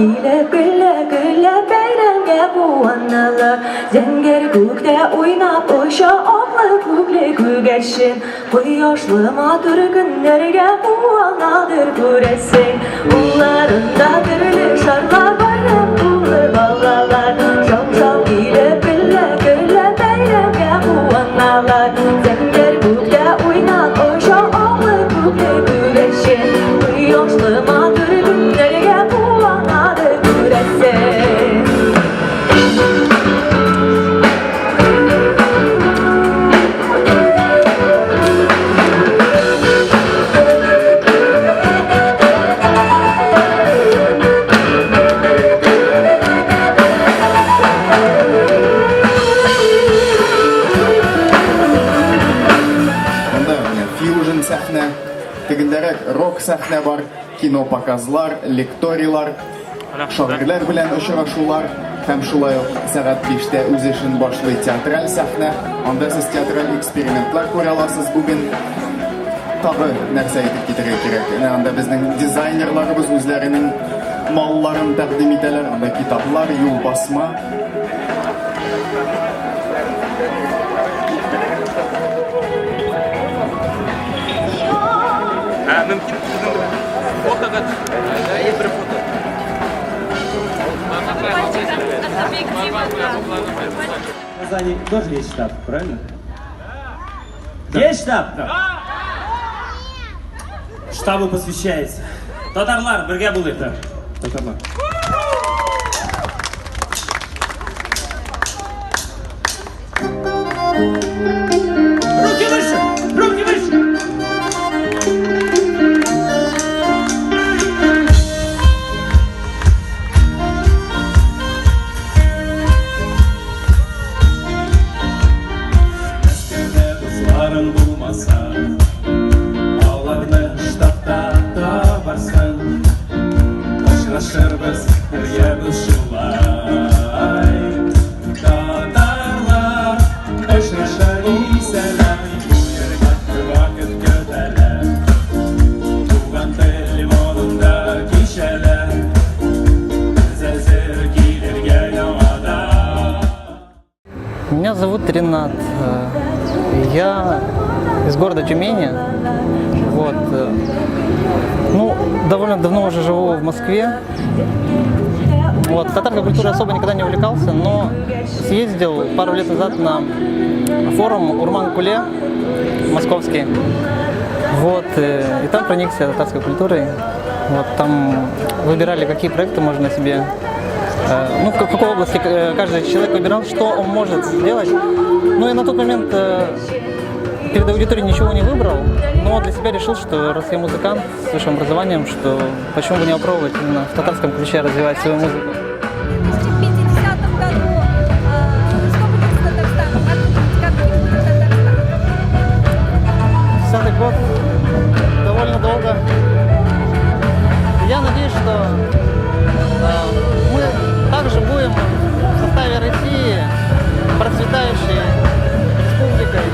килеп, көлә-көлә бәйрәмгә куаналар. Зәңгәр күктә уйнап оча аклы-күкле күгәрчен. Кояшлы матур көннәргә куанадыр күрәсең. Кулларында төрле шарлар, байрам тулы балалар. Шау-шау килеп, көлә-көлә бәйрәмгә куаналар. Зәңгәр күктә уйнап оча аклы-күкле күгәрчен. Кояшлы матур көннәргә куанадыр күрәсең. Монда менә фьюжн сәхнә, тегендәрәк рок сәхнә бар, кино показлар, лекторийлар, шагыйрьләр белән очрашулар һәм шулай ук сәгать 5-тә үз эшен башлый театраль сәхнә. Анда сез театраль экспериментлар күрә аласыз бүген. Тагы нәрсә әйтеп китәргә кирәк? Менә анда безнең дизайнерларыбыз үзләренең малларын тәкъдим итәләр. Анда китаплар, юлбасма. Ә, мөмкин сезнең белән фотога Әйе, бер фото. В Казани тоже есть штаб, правильно? Да. Есть штаб? Да. Штабу посвящается. Татарлар, бергә булыйк. Да. Татарлар. Руки выше! Руки выше! Мәскәүдә дусларың булмаса, аларны штабта табарсың. Очрашырбыз, күрербез шулай. Татарлар очраша исәләр, вакыт көтәләр. Туган тел молында кичәләр. Без әзер килергә яңадан. Меня зовут Ренат. Я из города Тюмени. Вот. Ну, довольно давно уже живу в Москве. Вот, татарской культурой особо никогда не увлекался, но съездил пару лет назад на форум Урман Куле московский. Вот, и там проникся татарской культурой. Вот, там выбирали, какие проекты можно себе, ну, в какой области каждый человек выбирал, что он может сделать. Ну, и на тот момент перед аудиторией ничего не выбрал, но для себя решил, что раз я музыкант с высшим образованием, что почему бы не попробовать именно в татарском ключе развивать свою музыку. В 2050 году что будет с Татарстаном? Как вы думаете, каким будет Татарстан? 10 год довольно долго. Я надеюсь, что мы также будем в составе России процветающей республикой,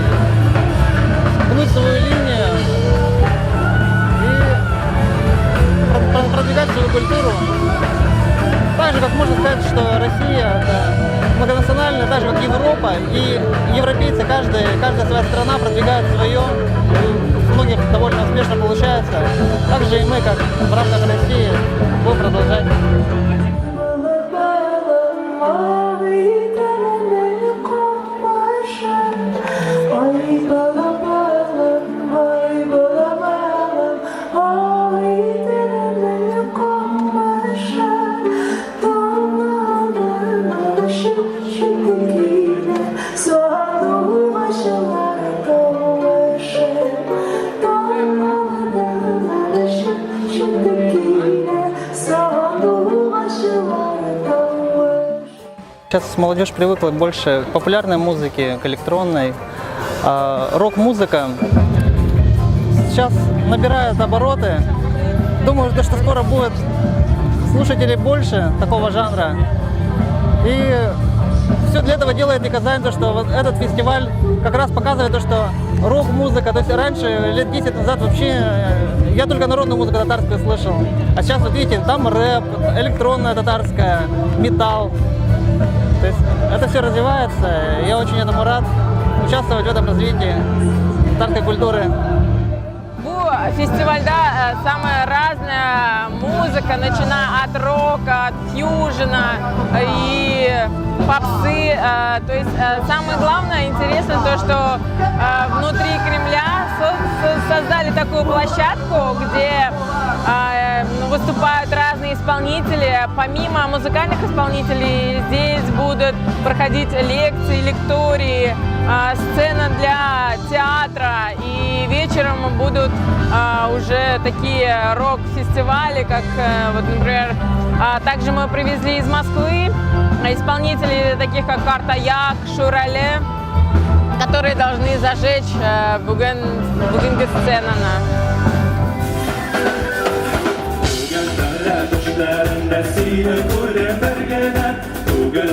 гнуть свою линию и продвигать свою культуру. Так же, как можно сказать, что Россия это многонациональная, так же, как Европа, и европейцы, каждая своя страна продвигает свое, и у многих довольно успешно получается. Также и мы, как в рамках России, будем продолжать. Сейчас молодежь привыкла больше к популярной музыке, к электронной. А рок-музыка сейчас набирает обороты. Думаю, что скоро будет слушателей больше такого жанра. И все для этого делает и Казань, то, что вот этот фестиваль как раз показывает то, что рок-музыка. То есть раньше, лет 10 назад вообще, я только народную музыку татарскую слышал. А сейчас вот видите, там рэп, электронная татарская, металл. То есть это все развивается. Я очень этому рад участвовать в этом развитии татарской культуры. Бу фестивальдә самая разная музыка, начиная от рока, от фьюжена и попсы. То есть самое главное, интересно то, что внутри Кремля создали такую площадку, где ну, выступают разные исполнители. Помимо музыкальных исполнителей, здесь будут проходить лекции, лектории, сцена для театра. И вечером будут уже такие рок-фестивали, как, вот, например, также мы привезли из Москвы исполнителей, таких как Картаяк, Шурале, которые должны зажечь бүгенге сценаны. Төшләремдә сине күрдем бер генә. Түгел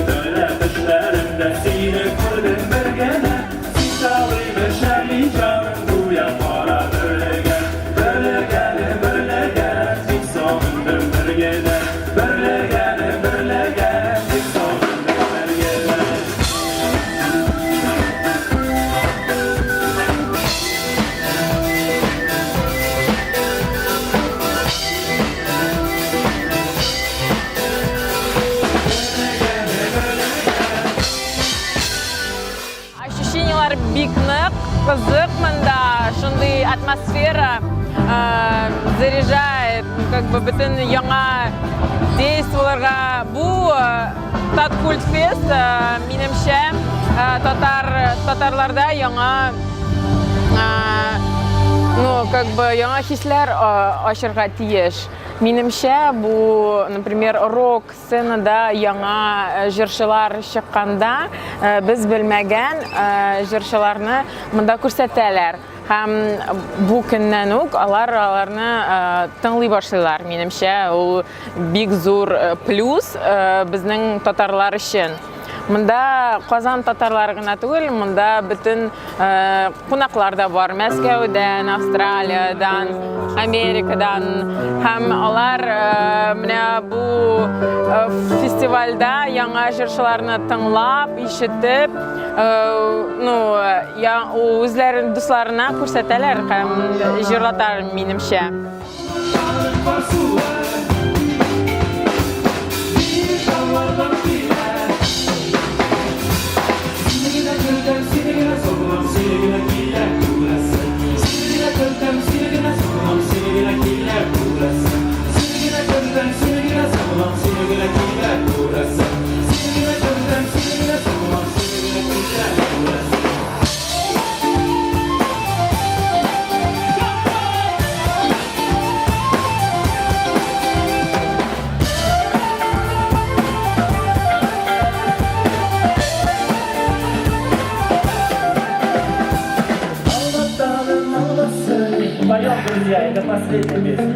төшләремдә сине күрдем бер генә. Син шалый җаным гүя кара бөрлегән. Бөрлегән, бөрлегән, тик сагындым бер генә. Бөрлегән, бөрлегән, тик сагындым бер генә. Ощущениялар бик нык, кызык монда, шундый атмосфера заряжает, ну, как бы бөтен яңа действияларга. Бу Таткультфест, минемчә, татарларда яңа ну, как бы яңа хисләр ачырга тиеш. Минемчә, бу, например, рок сценада яңа җырчылар чыкканда, без белмәгән җырчыларны монда күрсәтәләр. Һәм бу көннән үк алар аларны тыңлый башлыйлар. Минемчә, ул бик зур плюс безнең татарлар өчен. Монда Казан татарлары гына түгел, монда бөтен кунаклар да бар. Мәскәүдән, Австралиядән, Америкадан. Һәм алар менә бу фестивальдә яңа җырчыларны тыңлап, ишетеп, ну, үзләрен дусларына күрсәтәләр һәм җырлаталар, минемчә. Поем, друзья, это последняя песня.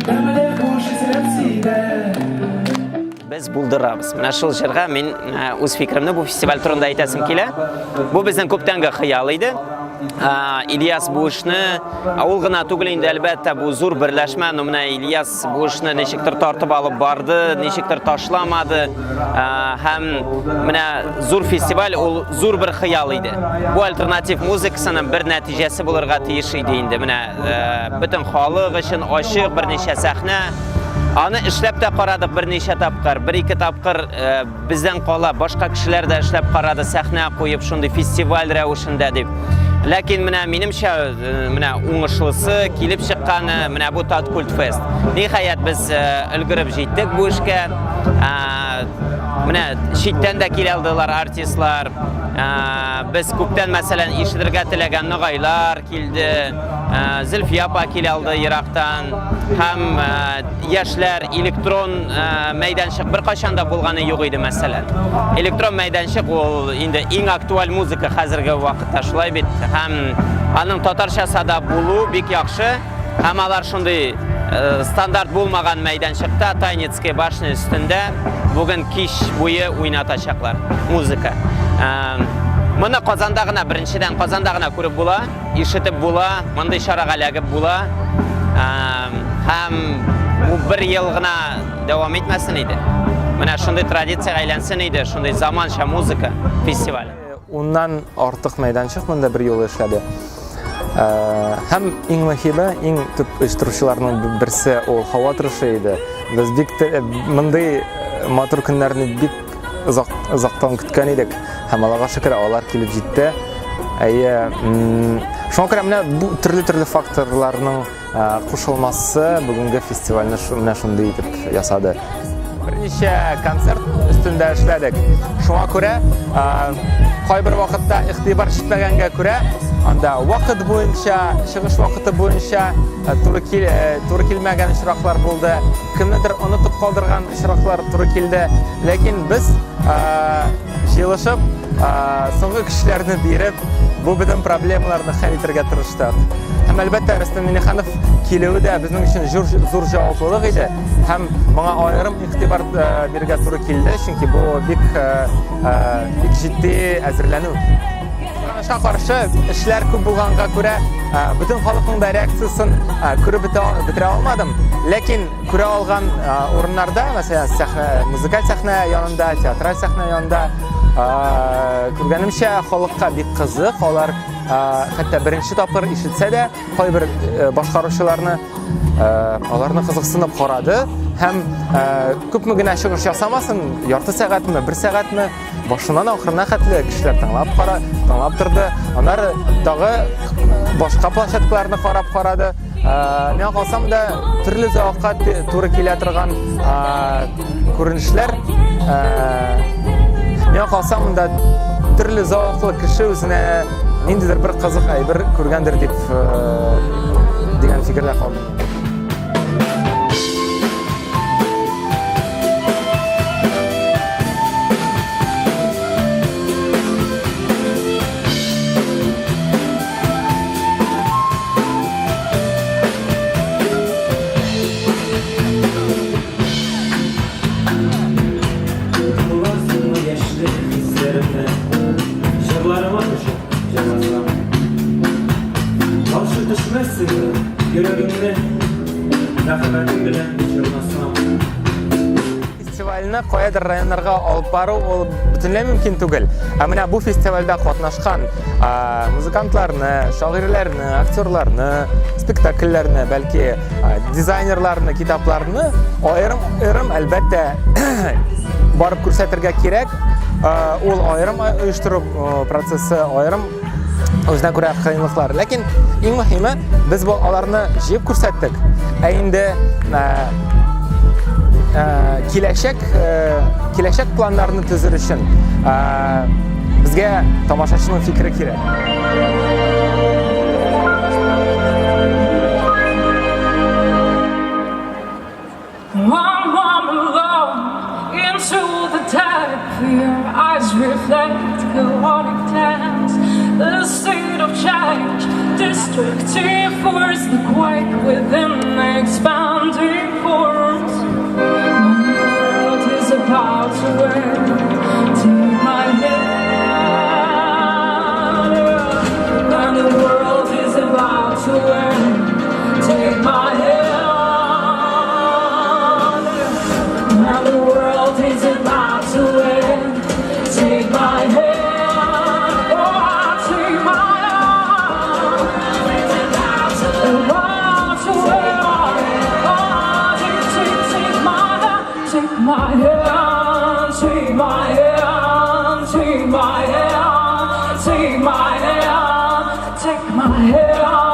Без булдырабыз. Менә шул җырга мин үз фикеремне бу фестиваль турында әйтәсем килә. Бу безнең күптәнге хыял иде. Ильяс бу эшне, ул гына түгел инде, әлбәттә, бу зур берләшмә, но менә Ильяс бу эшне ничектер тартып алып барды, ничектер ташламады. Һәм менә зур фестиваль ул зур бер хыял иде. Бу альтернатив музыкасының бер нәтиҗәсе булырга тиеш иде инде. Менә бөтен халык өчен ачык берничә сәхнә. Аны эшләп тә карадык берничә тапкыр, бер-ике тапкыр бездән кала башка кешеләр дә эшләп карады, сәхнә куеп шундый фестиваль рәвешендә дип. Ләкин менә минемчә, менә уңышлысы килеп чыкканы менә бу Таткультфест. Ниһаять без өлгереп җиттек бу эшкә. Менә читтән дә килә алдылар артистлар. Без күптән, мәсәлән, ишетергә теләгән ногайлар килде. Зөлфия апа килә алды ерактан. Һәм яшьләр электрон мәйданчык беркайчан да булганы юк иде, мәсәлән. Электрон мәйданчык ул инде иң актуаль музыка хәзерге вакытта, шулай бит. Һәм аның татарчасы да булу бик яхшы. Һәм алар шундый стандарт булмаган мәйданчыкта Тайницкая башня өстендә бүген кич буе уйнатачаклар музыка. Моны Казанда гына, беренчедән, Казанда гына күреп була, ишетеп була, мондый чарага эләгеп була. Һәм бу бер ел гына дәвам итмәсен иде. Менә шундый традициягә әйләнсен иде, шундый заманча музыка фестивале. Уннан артык мәйданчык монда бер юлы эшләде. Һәм иң мөһиме, иң төп оештыручыларның берсе ул һава торышы иде. Без бик мондый матур көннәрне бик озак озактан көткән идек һәм Аллага шөкер, алар килеп җитте. Әйе, шуңа күрә менә бу төрле-төрле факторларның кушылмасы бүгенге фестивальне менә шундый итеп ясады. Берничә концерт өстендә эшләдек. Шуңа күрә кайбер вакытта игътибар җитмәгәнгә күрә, анда вакыт буенча, чыгыш вакыты буенча туры кил, туры килмәгән очраклар булды. Кемнедер онытып калдырган очраклар туры килде. Ләкин без җыелышып, соңгы көчләрне биреп, бу бөтен проблемаларны хәл итәргә тырыштык. Һәм әлбәттә, Рөстәм Миңнеханов килүе дә безнең өчен зур, зур җаваплылык иде. Һәм моңа аерым игътибар бирергә туры килде, чөнки бу бик бик җитди әзерләнү. Кызганычка каршы, эшләр күп булганга күрә, бөтен халыкның да реакциясен күреп бетерә алмадым. Ләкин күрә алган урыннарда, мәсәлән, сәхнә, музыкаль сәхнә янында, театраль сәхнә янында, күргәнемчә, халыкка бик кызык, алар хәтта беренче тапкыр ишетсә дә, кайбер башкаручыларны аларны кызыксынып карады һәм күпме генә чыгыш ясамасын, ярты сәгатьме, бер сәгатьме, башыннан ахырына хәтле кешеләр тыңлап кара, тыңлап торды. Аннары тагы башка площадкаларны карап карады. Миңа калсам да төрле зәвыкка туры килә торган күренешләр. Миңа калса монда төрле зәвыклы кеше үзенә ниндидер бер кызык әйбер күргәндер дип дигән фикердә калдым. Тыңларсыңмы яшьлек хисләремне, Җырларыма төшеп җырласам. Каршы төшмәссеңме йөрәгеңне Мәхәббәтем белән чорнасам. Фестивальне каядыр районнарга алып бару ул бөтенләй мөмкин түгел. Ә менә бу фестивальдә катнашкан музыкантларны, шагыйрьләрне, актерларны, спектакльләрне, бәлки дизайнерларны, китапларны аерым-аерым, әлбәттә, барып күрсәтергә кирәк. Ул аерым оештыру процессы, аерым үзенә күрә кыенлыклар. Ләкин иң мөһиме, без бу аларны җыеп күрсәттек. Ә инде киләчәк киләчәк планнарны төзер өчен безгә тамашачының фикере кирәк. One woman alone into the dark, your eyes reflect chaotic dance. The state of change, destructive force, the quake within the expanding force. When the world is about to end, take my hand. When the world is about to end, take my hand. When the world is about to end, take my hand. Oh, take my hand. It's about to, about to end. Oh, take, take, take my hand. Take my hand. Take my hand. Take my hand. Take my hand. Take my hand.